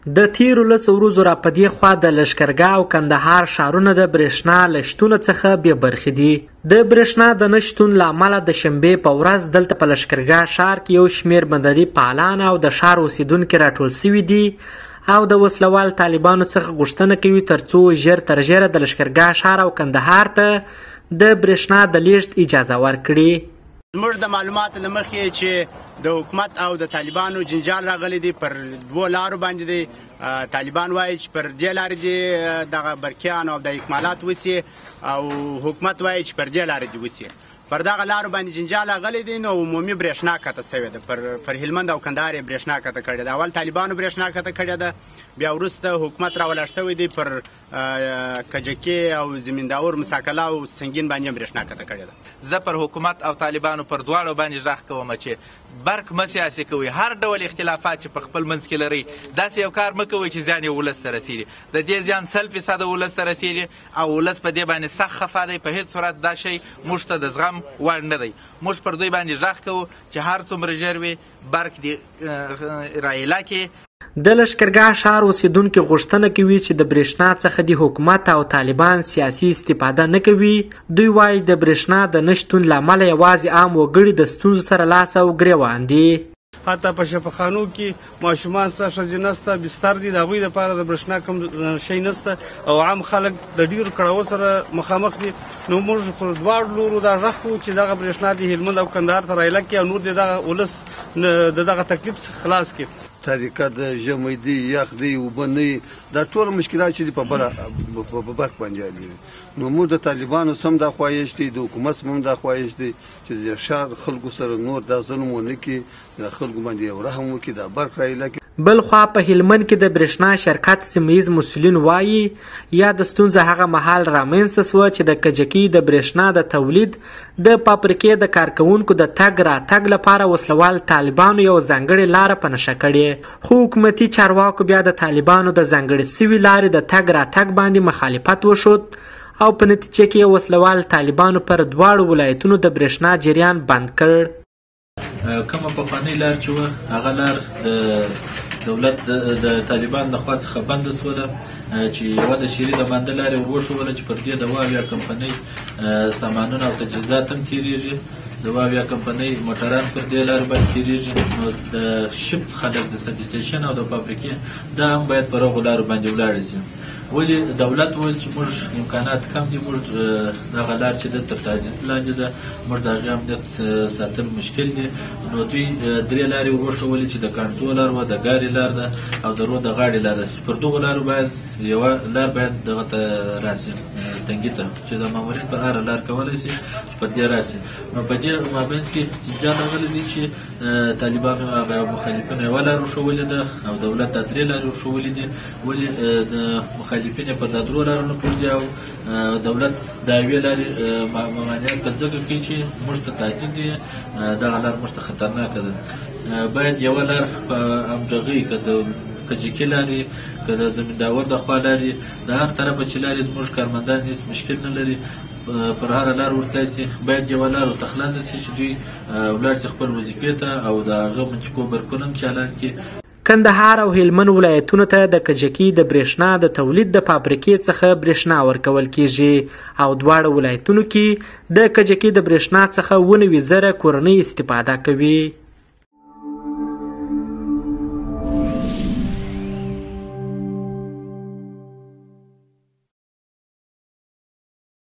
د تېرو لسو ورځو را په دې خوا د لښکرګاه او کندهار ښارونه د برېښنا له شتونه څخه بې برخې دي. د برېښنا د نه شتون له امله د شنبې په ورځ دلته په لښکرګاه ښار کې یو شمېر مدني فعالان او د ښار اوسېدونکي راټول شوي دي او د وسلوال طالبانو څخه غوښتنه کوي ترڅو ژر تر ژره د لښکرګاه ښار او کندهار ته د برېښنا د لېږد اجازه ورکړي. زموږ د معلوماتو له مخې چې د حکومت او د طالبانو جنجال راغلی دی، پر دوو لارو باندې دی. طالبان وایي چې پر دې لارې دې دغه برقیان او د اکمالات وسي او حکومت وایي چې پر دې لارې دې وسي. پر دغه لارو باندې جنجال راغلی دی، نو عمومي برېښنا کته شوې ده. پر هلمند او کندهار یې برېښنا کته کړې ده. اول طالبانو برېښنا کته کړې ده، بیا وروسته حکومت راولاړ شوی دی، پر کجکې او زمینداور، مساکلا او سنګین باندې هم برېښنا کته کړې ده. زه پر حکومت او طالبانو پر دواړو باندې غږ کوم چې برق مه سیاسي کوئ، هر ډول اختلافات چې په خپل منځ کې لرئ داسې یو کار مه کوئ چې زیان یې ولس ته رسېږي. د دې زیان 100% ولس ته رسېږي او ولس په دې باندې سخت خفه دی. په هیڅ صورت دا شی موږ ته د زغم وړ نه دی. موږ پر دوی باندې غږ کوو چې هر څومره ژر وي برق دې رایله کړي. د لښکرګاه ښار اوسېدونکي غوښتنه کوي چې د برېښنا څخه دې حکومت او طالبان سیاسي استفاده نه کوي. دوی وایي د برېښنا د نه شتون له امله یوازې عام وګړي د ستونزو سره لاس او ګرېوان دي. حتی په شفاخانو کې ماشومان سته، ښځې نسته، بستر دي، د هغوی دپاره د برېښنا کوم شی نسته او عام خلک د ډېرو کړاوو سره مخامخ دي. نو موږ پر دواړو لورو دا غږ کوو چې دغه برېښنا دې هلمند او کندهار ته رایله کړي او نور دې دغه ولس د دغه تکلیف څخه خلاص کړي. طریقه د ژمی دی، یخ دی، اوبه نه، دا ټول مشکلات چې په برق باندې دي. نو موږ د طالبانو سم دا خواهش دی، د حکومت سم دا خواهش دی چې د ښار خلکو سره نور دا ظلم ونه کړي، د خلکو باندې یو رحم وکړي، دا برق رایله کړي. بلخوا په هلمند کې د برېښنا شرکت سیمه ییز مسؤلین وایي یاده ستونزه هغه مهال رامنځته شوه چې د کجکي د برېښنا د تولید د فابریکې د کارکوونکو د تګ راتګ لپاره وسلوال طالبانو یوه ځانګړې لاره په نښه کړې، خو حکومتي چارواکو بیا د طالبانو د ځانګړې سوي لارې د تګ راتګ باندې مخالفت وښود او په نتیجه کې یې وسلوال طالبانو پر دواړو ولایتونو د برېښنا جریان بند کړ. کومه پخوانۍ لار چې وه هغه لار د دولت د طالبان له خوا څخه بنده سوله، چې یوه د شیري د بانده لارې ور وښوله چې پر دې د واویا کمپنۍ سامانونه او تجهیزات هم تېرېږي، د واویا کمپنۍ موټران پر دې لار باندې تېرېږي. نو د شفت خلک د سب سټیشن او د فابریکې دا هم باید پر هغو لارو باندې ولاړې شي. ولې دولت وویل چې موږ امکانات کم دي، موږ دغه لار چې ده تر تهدید لاندې ده، موږ د هغې امنیت ساتل مشکل دي. نو دوی درې لارې ور وښولې چې د کانزو لار وه، د ګارې لار ده او د رود د غاړې لار ده، چې پر دغو لارو باید یوه لار باید دغه ته راسي تنګي ته، چې د مامورین پر هره لار کولی شي چې پر دې راسي. نو په دې مابین کې جنجال راغلی دی چې طالبانو هغه مخالفینو یوه لار ورښولې ده او دولت دا درې لارې ورښولې دي. ولې د مخالفین یې پر دا درو لارو نه پرېږدي او دولت د یوې لارې ممانعت په ځکه کوي چې موږ ته تهدید دی، دغه لار موږ ته خطرناکه ده. باید یوه لار په همغږۍ که د کجکي لارې که د زمینداور د خوا لارې، د هر طرفه چې لارې زموږ کارمندان هېڅ مشکل نه لري، پر هره لار ورتلای شي. باید یوه لار ورته خلاصه شي چې دوی ولاړ شي خپل وظیفې ته او د هغه منطقو برقونه هم چالان کړي. کندهار او هلمند ولایتونو ته د کجکي د برېښنا د تولید د فابریکې څخه برېښنا ورکول کیږي او دواړو ولایتونو کې د کجکي د برېښنا څخه 97,000 کورنۍ استفاده کوي.